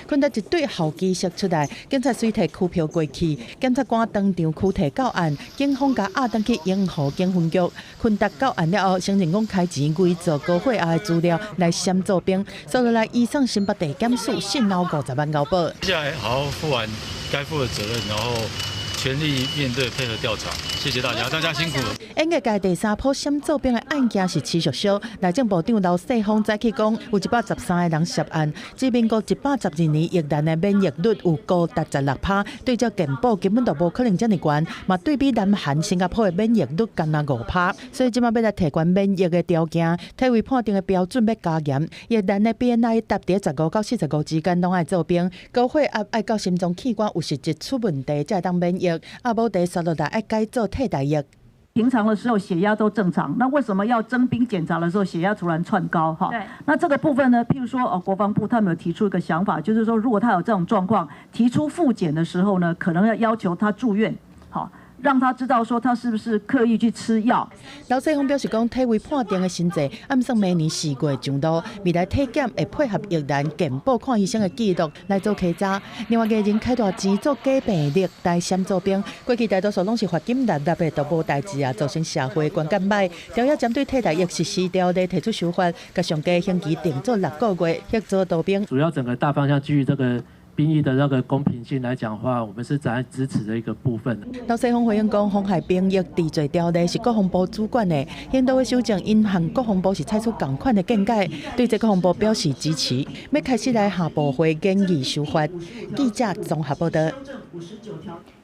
坤達一對候機室出來，警察隨提拘票過去，檢察官當場拘提到案，警方共押轉去鶯湖警分局。坤達到案了後，承認講開錢偽造高血壓的資料來閃做兵，所以來移送新北地檢署，訊後50萬交保。接下來好好負完該負的責任，然後全力面對配合調查。謝謝大家，大家辛苦了。演藝界第三波閃做兵的案件是持續燒，內政部長劉世鋒早起講，有113個人涉案，至民國112年役男的免疫率有高達16%，對照健保根本就無可能遮爾懸，嘛對比南韓、新加坡的免疫率干焦5%，所以這馬欲來提懸免疫的條件，體位判定的標準欲加嚴，役男的 BMI 達佇15到45之間攏愛做兵，高血壓愛到心臟器官有實質出問題才會當免疫，啊無佇紲落來愛改做替代役。平常的時候血壓都正常，那為什麼要徵兵檢查的時候血壓突然竄高？哈，那這個部分呢？譬如說，哦，國防部他們有提出一個想法，就是說，如果他有這種狀況，提出複檢的時候呢，可能要要求他住院，好。讓他知道說他是不是刻意去吃藥。劉世鋒表示講，體位判定的薪資按算明年4月上路，未來體檢會配合役男健保看醫生的記錄來做稽查。另外，藝人開大錢做假病歷來閃做兵，過去大多數攏是罰金立立的都無代誌啊，造成社會觀感䆀。條約針對替代役實施條例提出修法，共上低刑期定做6個月，協助逃兵。主要整個大方向基於這個兵役的那個公平性來講的話，我們是在支持的一個部分。劉世鋒回應講，妨害兵役治罪條例是國防部主管的，憲度的修正隱含國防部是採取仝款的見解，對這國防部表示支持，欲開始來下部會研議修法。記者綜合報導。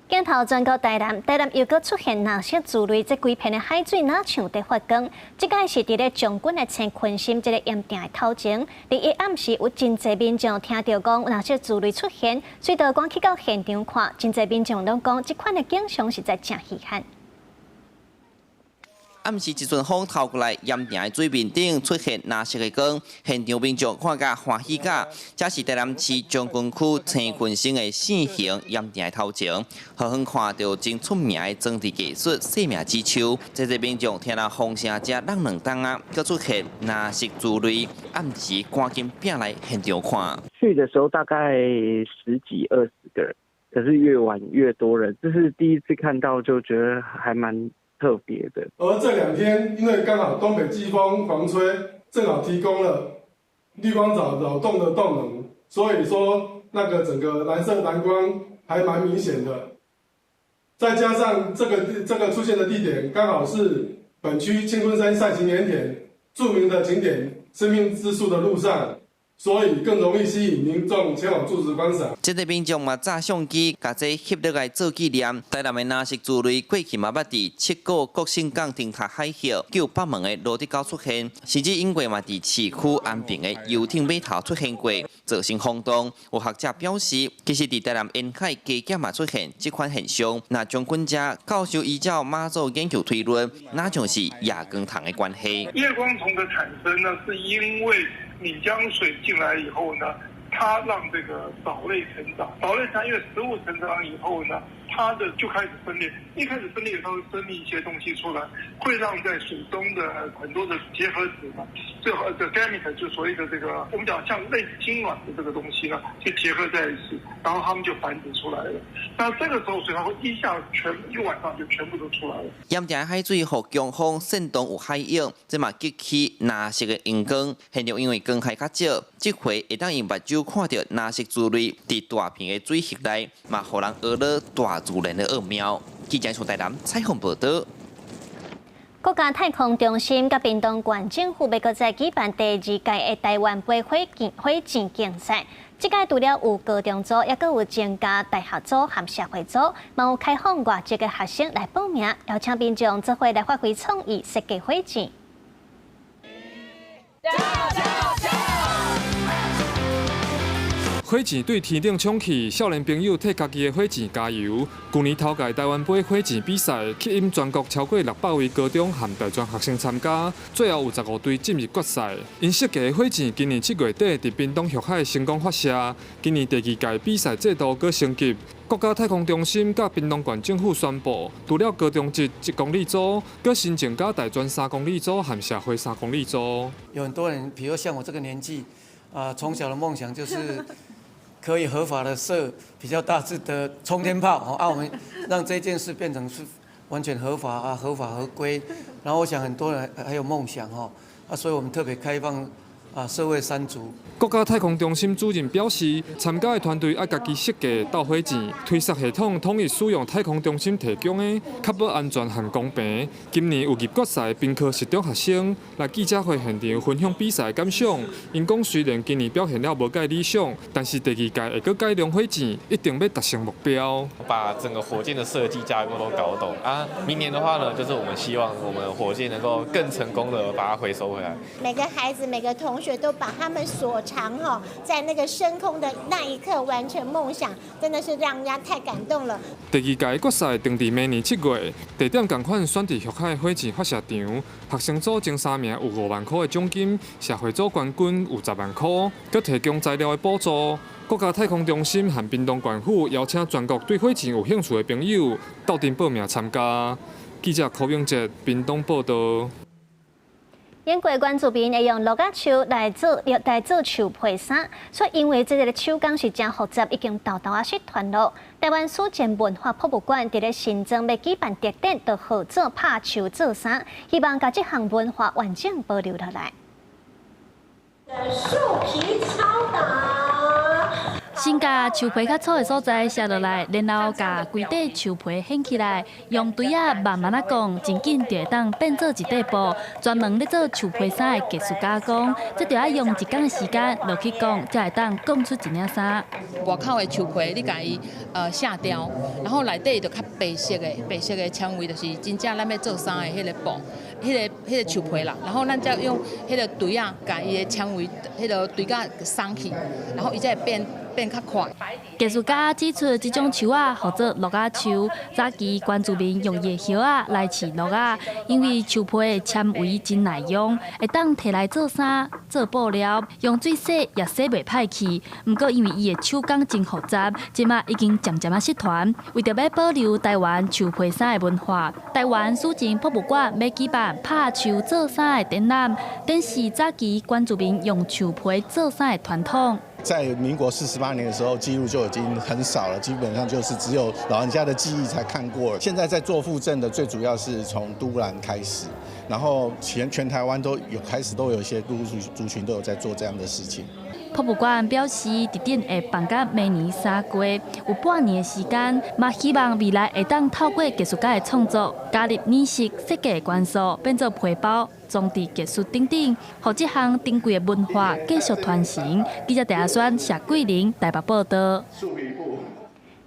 鏡頭轉到台南，台南又閣出現藍色藻類，這規片的海水若像佇發光。這擺是佇咧將軍的青坤心這个鹽埕的頭前，禮一暗時有真濟民眾聽著講藍色藻類出現，隨著趕去到現場看，真濟民眾攏講這款的景象實在誠稀罕。暗時一陣風透過來，鹽埕的水面頂出現藍色的光，現場民眾看甲歡喜甲。這是台南市將軍區青坤鄉的四行鹽埕的頭前，遠遠看著真出名的裝置藝術生命之樹。這濟民眾聽著風聲遮櫳兩冬仔，閣出現藍色藻類，暗時趕緊拚來現場看。去的時候大概十幾二十個人，可是越晚越多人，這是第一次看到，就覺得還蠻特別的。而這兩天，因為剛好東北季風狂吹，正好提供了綠光藻擾動的動能，所以說那個整個藍色藍光還蠻明顯的。再加上這個出現的地點剛好是本區青坤山扇形鹽田著名的景點生命之樹的路上。所以更容易吸引民眾前往駐足觀賞。這個民眾嘛，炸相機，共這翕落來做紀念。台南的藍色藻類過去嘛捌佇七股國姓港燈塔海峽、舊北門的蘆竹溝出現，甚至永過嘛佇市區安平的遊艇碼頭出現過，造成轟動。有學者表示，其實佇台南沿海加減嘛出現這款現象。那將軍遮教授依照馬祖研究推論，若像是夜光蟲的關係。夜光蟲的產生呢，是因為閩江水進來以後呢，它讓這個藻類成長，藻類它因為食物成長以後呢，它的就開始分裂，一開始分裂，它會分泌一些東西出來，會讓在水中的很多的結合子呢，最後的 gamete 就所謂的這個，我們講像類似精卵的這個東西呢，就結合在一起，然後它們就繁殖出來了。那這個時候，水它會一下全一晚上就全部都出來了。嚴重的海水予強風煽動有海湧，這嘛激起藍色的熒光。現場因為光害較少，這回會當用目睭看著藍色珠類佇大片的水域內，嘛予人學了大自然的奧妙。記者從台南採訪報導。國家太空中心佮屏東縣政府欲閣再舉辦第二屆的台灣杯火箭火箭競賽。這屆除了有高中組，猶閣有增加大學組和社會組，嘛有開放外籍的學生來報名，邀請民眾做伙來發揮創意設計火箭。火箭對天頂衝去，少年朋友替家己的火箭加油。舊年頭屆台灣杯火箭比賽，吸引全國超過600位高中和大專學生參加，最後有15隊進入決賽。𪜶設計的火箭今年7月底佇屏東玉海成功發射，今年第二屆比賽制度閣升級。國家太空中心佮屏東縣政府宣布，除了高中職1公里組，閣新增加大專3公里組和社會3公里組。有很多人，比如像我這個年紀，啊，從小的夢想就是。可以合法的射比較大隻的衝天炮，啊，我們讓這件事變成是完全合法啊，合法合規。然後我想很多人還有夢想吼，啊，所以我們特別開放啊，社會三組。國家太空中心主任表示，參加的團隊愛家己設計鬥火箭，推捒系統統一使用太空中心提供的，確保安全和公平。今年有入決賽屏科實中學生來記者會現場分享比賽感想。𪜶講雖然今年表現了無蓋理想，但是第二屆會閣改良火箭，一定欲達成目標。把整個火箭的設計架構都搞懂啊！明年的話呢，就是我們希望我們火箭能夠更成功的把它回收回來。每個孩子、每個同學都把他們所長哈，在那個升空的那一刻完成夢想，真的是讓人家太感動了。第二屆決賽定佇明年7月，地點仝款選佇玉海火箭發射場。學生組前3名有5萬塊的獎金，社會組冠軍有10萬塊，閣提供材料的補助。國家太空中心和屏東縣府邀請全國對火箭有興趣的朋友鬥陣報名參加。記者柯永哲屏東報導。英國原住民會用鹿仔樹來做樹皮衫，所以因為這個手工是誠複雜，已經沓沓仔失傳囉。台灣史前文化博物館佇咧新莊欲舉辦特展，就合作拍樹做衫，希望共這項文化完整保留落來。樹皮敲打。先共樹皮較粗的所在削落來，然後共規塊樹皮掀起來，用錘仔慢慢仔摃，真緊就會當變做一塊布。專門咧做樹皮衫的技術加工，這著愛用一工的時間落去摃，才會當摃出一領衫。外口的樹皮你共伊卸掉，然後內底就較白色的，白色的纖維就是真正咱欲做衫的彼个布，彼个樹皮啦。然後咱再用彼个錘仔共伊的纖維，彼个錘仔鬆去，然後伊才會變較快。藝術家指出，這種樹仔號做鹿仔樹，早期原住民用伊的葉仔來飼鹿仔，因為樹皮的纖維真耐用，會當提來做衫、做布料，用水洗也洗袂歹去。毋過因為伊的手工真複雜，這馬已經漸漸仔失傳。為著欲保留台灣樹皮衫的文化，台灣史前博物館欲舉辦拍樹做衫的展覽，展示早期原住民用樹皮做衫的傳統。在民國48年的時候，記錄就已經很少了，基本上就是只有老人家的記憶才看過了。現在在做復振的，最主要是從都蘭開始，然後全台灣都有開始都有一些族群都有在做這樣的事情。博物館表示，特展會辦到明年3月，有半年的時間，嘛希望未來會當透過藝術家的創作，加入染色設計的元素，變做皮包，裝置藝術等等，予這項珍貴的文化繼續傳承。記者鄭阿宣、謝桂玲台北報導。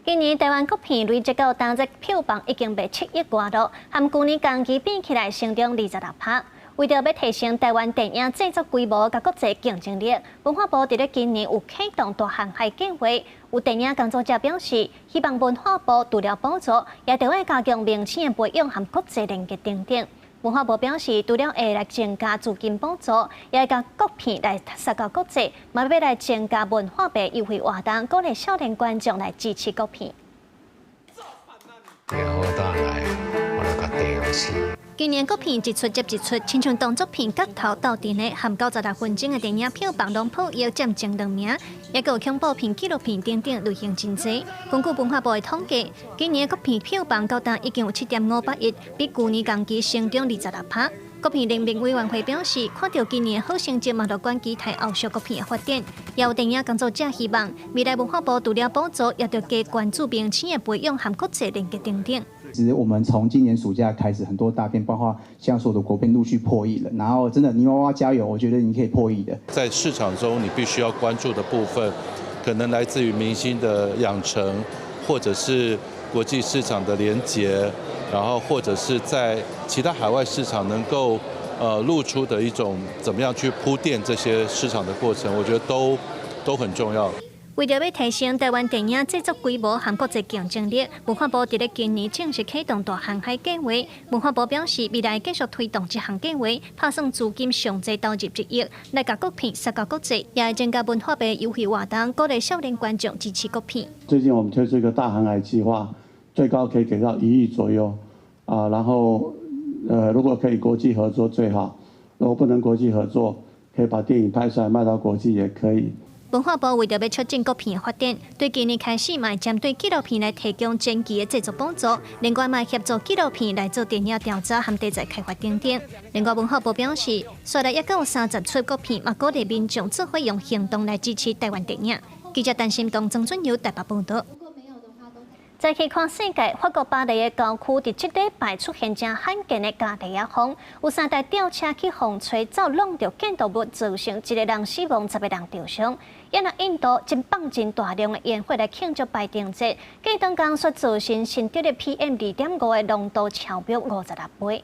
今年台灣國片累積到單日票房已經賣7億外囉，和舊年同期比起來，成長26%。為著欲提升台灣電影製作規模佮國際競爭力，文化部佇咧今年有啟動大航海計畫。有電影工作者表示，希望文化部除了補助，也著愛加強明星的培養和國際連結等等。文化部表示，除了會來增加資金補助，也會共國片來殺到國際，嘛欲來增加文化部優惠活動，鼓勵少年觀眾來支持國片。好等來，我來共釘死。今年國片一出接一出，親像動作片角頭鬥陣的含96分鐘的電影票房攏破億，佔前兩名，也閣有恐怖片、紀錄片等等類型真濟。根據文化部的統計，今年國片票房到今已經有7.58億，比舊年同期成長26%。國片聯盟委員會表示，看著今年好成績，嘛樂觀期待後續國片的發展。也有電影工作者希望，未來文化部除了補助，也著加關注明星的培養和國際連結等等。其實我們從今年暑假開始，很多大片，包括像所有的國片陸續破億了。然後真的，泥娃娃加油，我覺得你可以破億的。在市場中，你必須要關注的部分，可能來自於明星的養成，或者是國際市場的連結，然後或者是在其他海外市場能夠露出的一種，怎麼樣去鋪墊這些市場的過程，我覺得都很重要。為著欲提升台灣電影製作規模和國際競爭力，文化部佇咧今年正式啟動大航海計劃。文化部表示，未來繼續推動這項計劃，拍算資金上濟投入1億，來共國片殺到國際，也會增加文化部優惠活動，鼓勵少年觀眾支持國片。最近我們推出一個大航海計劃，最高可以給到1億左右，啊，然後，如果可以國際合作最好，如果不能國際合作，可以把電影拍出來賣到國際也可以。文化部為著欲促進國片的發展，對今年開始嘛會針對紀錄片來提供前期的製作補助，另外嘛協助紀錄片來做電影調查和題材開發等等。另外文化部表示，紲來抑閣有30齣國片，嘛鼓勵民眾做伙用行動來支持台灣電影。記者陳心東、曾俊友台北報導。再去看世界，法國巴黎的郊區，佇這禮拜出現誠罕見的咖喱仔風，有三台吊車去風吹走，挵著建築物，造成一個人死亡，10個人受傷。抑若印度真放真大量的煙火來慶祝拜燈節，過當工卻造成新德里 PM 2.5的濃度超標56倍。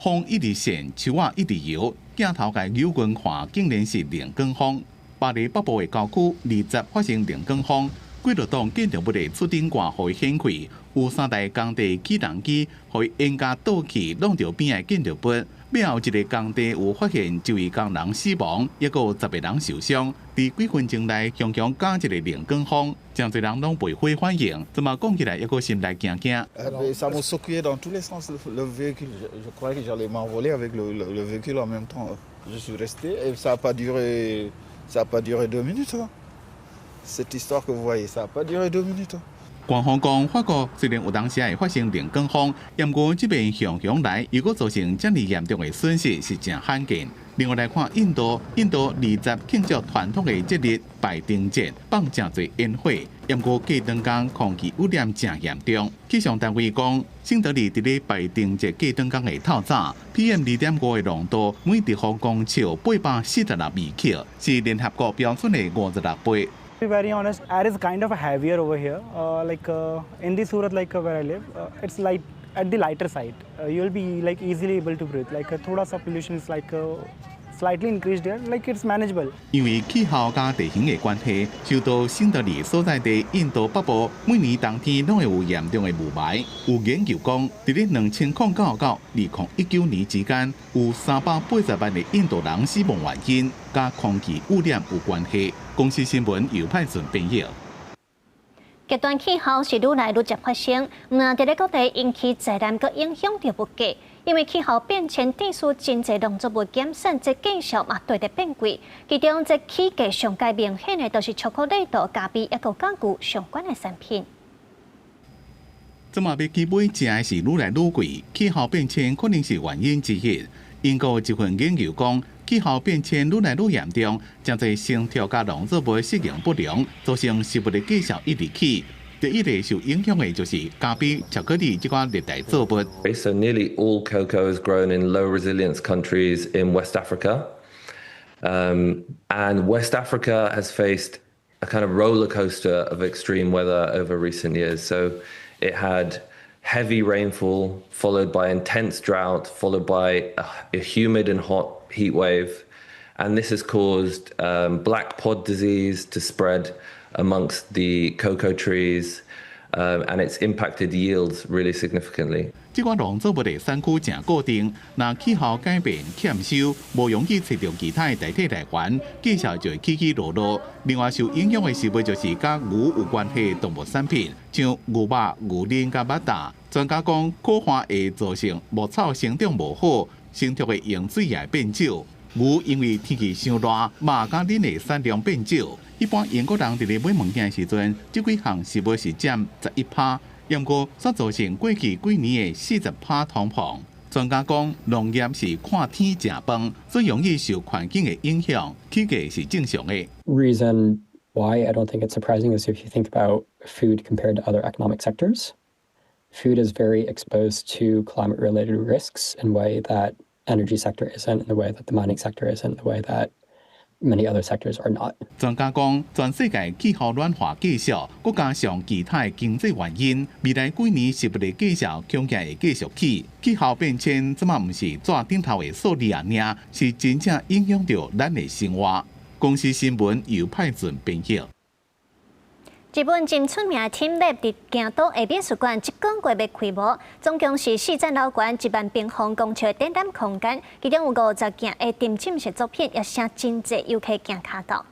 風一直旋，樹仔一直搖，鏡頭共扭近看，竟然是龍捲風。巴黎北部的郊區20發生龍捲風。幾落棟建築物的厝頂蓋予伊掀開，有三台工地起重機予伊掩蓋倒去，挵著邊仔的建築物。尾後一個工地有發現一位工人死亡，抑閣有10個人受傷。佇幾分鐘內，雄雄加一個龍捲風，誠濟人攏袂火反應，這麼講起來，抑閣心內驚驚。 Ça m'a secoué dans tous les sens le véhicule. Je croyais que j'allais m'envoler avec le véhicule en même temps. Je suis resté et ça a pas duré 2 minutes. Cette histoire que vous voyez, ça n'a pas duré 2 minutes. 官方講，法國雖然有當時會發生龍捲風，毋過這擺雄雄來，又閣造成遮爾嚴重的損失，是誠罕見。另外來看印度，印度20慶祝傳統的節日拜燈節，放誠濟煙火，毋過過當工空氣污染誠嚴重。氣象單位講，新德里佇咧拜燈節過當工的透早，PM 2.5的濃度每立方公尺846微克，是聯合國標準的56倍。 To be very honest, air is kind of heavier over here. Like in the Surat, like where I live, it's light at the lighter side. You'll be like easily able to breathe. Like thoda sa pollution is like slightly increased here. Like it's manageable. 因為氣候佮地形的關係，首都新德里所在地印度北部每年冬天攏會有嚴重的霧霾。有研究講，佇咧2009到2019年之間，有380萬的印度人死亡原因，佮空氣污染有關係。公視新聞尤派順編譯。極端氣候是愈來愈常發生，毋但佇咧各地引起災難，閣影響著物價。因為氣候變遷，致使真濟農作物減產，這價數嘛綴咧變貴。其中，這起價上蓋明顯的，就是巧克力豆、咖啡，抑閣家具相關的產品。這馬欲去買食的是愈來愈貴，氣候變遷可能是原因之一。英國一份研究講，氣候變遷愈來愈嚴重，誠濟牲畜佮農作物適應不良，造成食物的價數一直起。第一個受影響的就是咖啡、巧克力這款熱帶作物。 So nearly all cocoa is grown in low resilience countries in West Africa. And West Africa has faced a kind of roller coaster of extreme weather over recent years. So it had heavy rainfall followed by intense drought, followed by a humid and hot heat wave. And this has caused black pod disease to spread amongst the cocoa trees. And it's impacted yields really significantly. 這款農作物的產區誠固定，若氣候改變欠收，無容易揣著其他的代替來源，價數就會起起落落。另外受影響的食物就是佮牛有關係的動物產品，像牛肉、牛奶佮肉蛋。專家講，苦旱會造成牧草生長無好，牲畜的用水也會變少。牛因為天氣傷熱，肉佮奶的產量變少。一般英國人佇咧買物件的時陣，這幾項食物是佔11%，毋過煞造成過去幾年的40%通膨。專家講，農業是看天食飯，最容易受環境的影響，起價是正常的。 Reason why I don't think it's surprising is if you think about food compared to other economic sectors, food is very exposed to climate-related risks in a way that energy sector isn't, in the way that the mining sector isn't, in the way that many other sectors are not. 專家講，全世界氣候暖化繼續，閣加上其他的經濟原因，未來幾年食物的價數恐驚會繼續起。氣候變遷這馬毋是紙頂頭的數字爾，是真正影響著咱的生活。公視新聞由派准編譯。日本真出名 teamLab 佇京都的美術館，這個月欲開幕，總共是四層樓懸1萬平方公尺的展覽空間，其中有50件的沉浸式作品，也吸真濟遊客行跤到。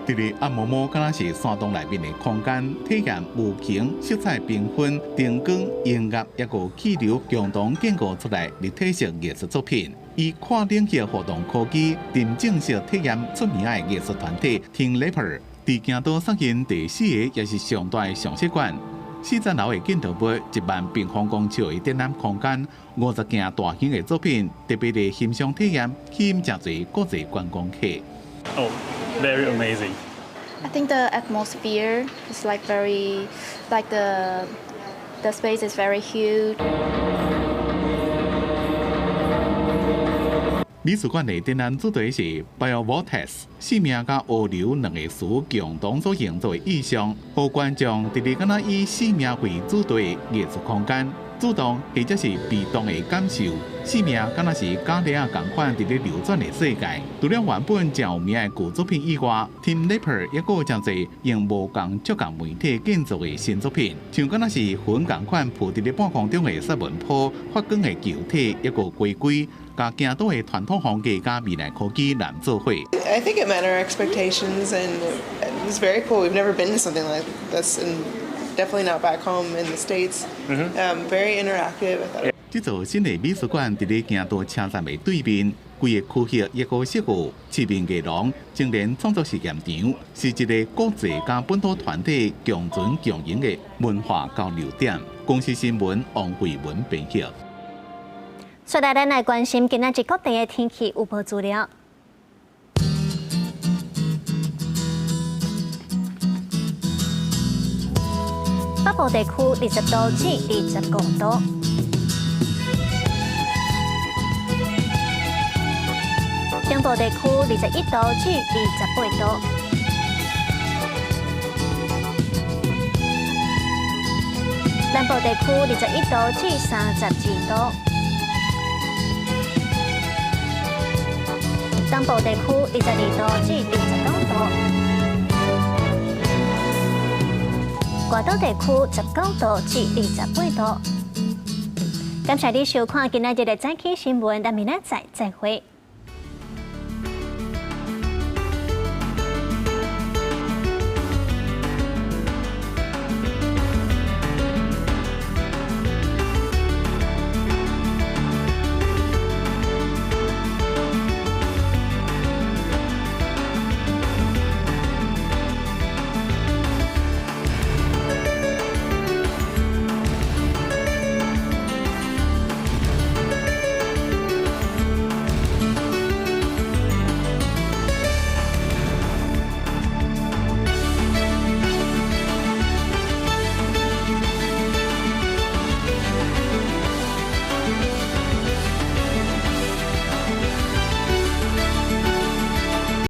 佇咧暗暛暛，敢若是山洞內面的空間，體驗無窮色彩繽紛、燈光、音樂，抑閣氣流共同建構出來立體式藝術作品。以跨領域互動科技沉浸式體驗出名的藝術團體 teamLab，佇京都設因第四个也是上大的常設館。四層樓的建築物，1萬平方公尺的展覽空間，50件大型的作品，特別的欣賞體驗，吸引誠濟國際觀光客。 Oh, very amazing. I think the atmosphere is like very, like the space is very huge. 美術館的展覽主題是 Biovortex，生命佮河流兩個詞共同所營造的意象，予觀眾佇咧敢若以生命為主題的藝術空間，主動或者是被動的感受，生命敢若是咖喱仔仝款佇咧流轉的世界。除了原本誠有名的舊作品以外，teamLab 抑閣有誠濟用無仝觸覺媒體建造的新作品，像敢若是雲仝款浮佇咧半空中的雪紋波、發光的球體，抑閣回歸。共京都的傳統風格佮未來科技來做伙。 I think it met our expectations and it was very cool. We've never been to something like this and definitely not back home in the States. Very interactive. I thought. 這座新的美術館佇咧京都車站的對面，規个區域抑閣設有市民藝廊、青年創作實驗場，是一个國際佮本土團體共存共榮的文化交流點。公視新聞王慧文編譯。接來，咱來關心今仔日各地的天氣預報資料。北部地區20度至25度，中部地區21度至28度。南部地區21度至32度。東部地區22度至29度，外島地區19度至28度。感謝你收看今仔日的早起新聞，咱明仔載再會。